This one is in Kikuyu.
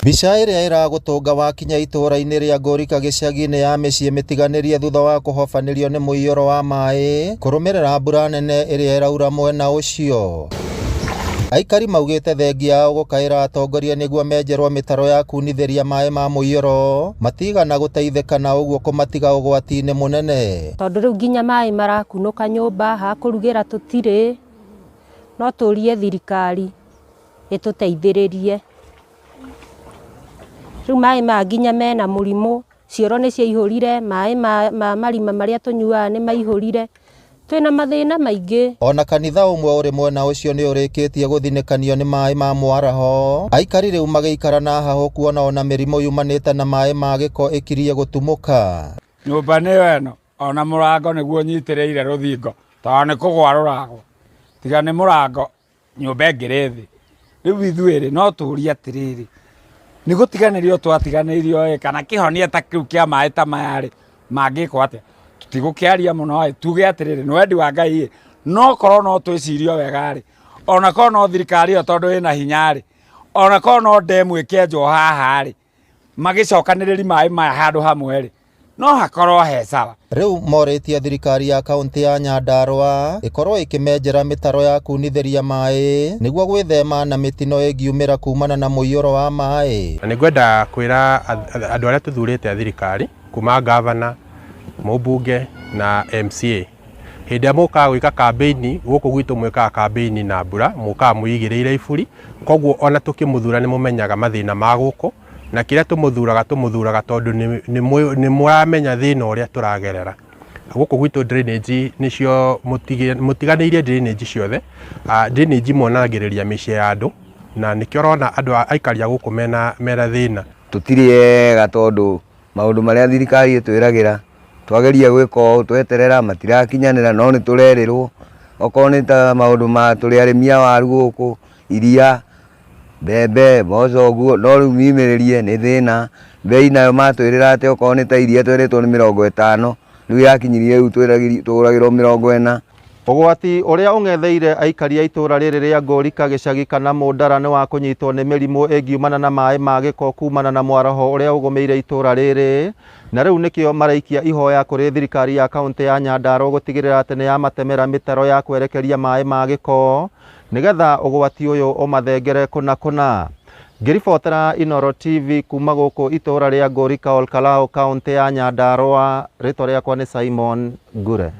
Mbica ĩrĩa ĩragũtũnga wakinya itũũra-inĩ rĩa Ngũrika gĩcagi-inĩ ya mĩciĩ mĩtiganĩrie thutha wa kũhobanĩrio nĩ mũiyũro wa maĩ kũrũmĩrĩra mbura nene ĩrĩa ĩraura mwena ũcio. Aikari maugĩte thengia yao gũkaĩra atongoria nĩguo menjerwo mĩtaro ya kunithĩria maĩ ma mũiyũro matigana gũteithĩka na ũguo kũmatiga ũgwati-inĩ mũnene. Tondũ rĩu nginya maĩ marakunũka nyũmba, ha kũrugĩra tũtirĩ, no tũrie thirikari ĩtũteithĩrĩrie. Rĩu maĩ maya nginya mena mũrimũ, cioro nĩ ciaihũrire, maĩ ma marima marĩa tũnyuaga nĩ maihũrire, twĩna mathĩna maingĩ. Ona kanitha ũmwe ũrĩ mwena ũcio nĩ ũrĩkĩtie gũthinĩkanio nĩ maĩ ma mwaraho, aikari rĩu magĩikara na hahũ kuona ona mĩrimũ yumanĩte na maĩ ma gĩko ĩkirie gũtumũka. Nyũmba nĩyo ĩno, ona mũrango nĩguo ũnyitĩrĩire rũthingo, tondũ nĩ kũgwa rũragwa, tiga nĩ mũrango nyũmba ĩngĩrĩ thĩ. Rĩu ithuĩ rĩ, no tũrie atĩrĩrĩ, nĩ gũtiganĩrio twatiganĩirio ĩ, kana kĩhonia ta kĩu kĩa maĩ ta maya rĩ, mangĩkwo atĩa? Tũtigũkĩaria mũno ĩ, tuge atĩrĩrĩ, nĩ wendi wa Ngai ĩ, no korwo no twĩcirie wega rĩ, ona korwo no thirikari ĩyo tondũ ĩna hinya rĩ, ona korwo no ndemu ĩkĩenjwo haha rĩ, magĩcokanĩrĩri maĩ maya handũ hamwe rĩ, no hakorwo he sawa. Rĩu morĩtie thirikari ya kaũntĩ ya Nyandarua ĩkorwo ĩkĩmenjera mĩtaro ya kunithĩria maĩ nĩguo gwĩthema na mĩtino ĩngiumĩra kumana na mũiyũro wa maĩ. Na nĩngwenda kwĩra andũ arĩa tũthurĩte a thirikari kuma gavana, mũmbunge na MCA, hĩndĩ ĩrĩa mũkaga gwĩka kambĩini gũkũ gwitũ mwĩkaga kambĩini na mbura, mũkaga mwĩigĩrĩire iburi, koguo ona tũkĩmũthura nĩ mũmenyaga mathĩna ma gũkũ, na kĩrĩa tũmũthuraga tũmũthuraga tondũ nĩ mũramenya thĩna ũrĩa tũragerera. Gũkũ gwitũ drainage nĩcio mũtiganĩirie drainage ciothe, drainage mwanagĩrĩria mĩciĩ ya andũ, na nĩkĩo ũrona andũ aikari a gũkũ mena thĩna. Tũtirĩ ega tondũ maũndũ marĩa thirikari ĩtwĩragĩra twageria gwĩka ũũ tweterera matirakinyanĩra no nĩ tũrerĩrwo. Okorwo nĩ ta maũndũ ma tũrĩ arĩmi a waru gũkũ, iria, mbembe, mboco ũguo, no rĩu miumĩrĩrie nĩ thĩna. Mbei nayo matwĩrĩra atĩ okorwo nĩ ta iria twerĩtwo nĩ 50, rĩu yakinyirie rĩu tũgũragĩrwo 40. Ũgwati ũrĩa ũng'etheire aikari a itũũra rĩrĩ rĩa Ngũrika gĩcagi kana Mũndara nĩ wa kũnyitwo nĩ mĩrimũ ĩngiumana na maĩ ma gĩko kumana na mwaraho ũrĩa ũgũmĩire itũũra rĩrĩ, na rĩu nĩkĩo maraikia ihoya kũrĩ thirikari ya kaũntĩ ya Nyandarua gũtigĩrĩra atĩ nĩ yamatemera mĩtaro ya kwerekeria maĩ ma gĩko nĩgetha ũgwati ũyũ ũmathengere kũna kũna. Ngĩribotera Inooro TV kuma gũkũ itũũra rĩa Ngũrika Olkalou kaũntĩ ya Nyandarua, rĩtwa rĩakwa nĩ Simon Ngure.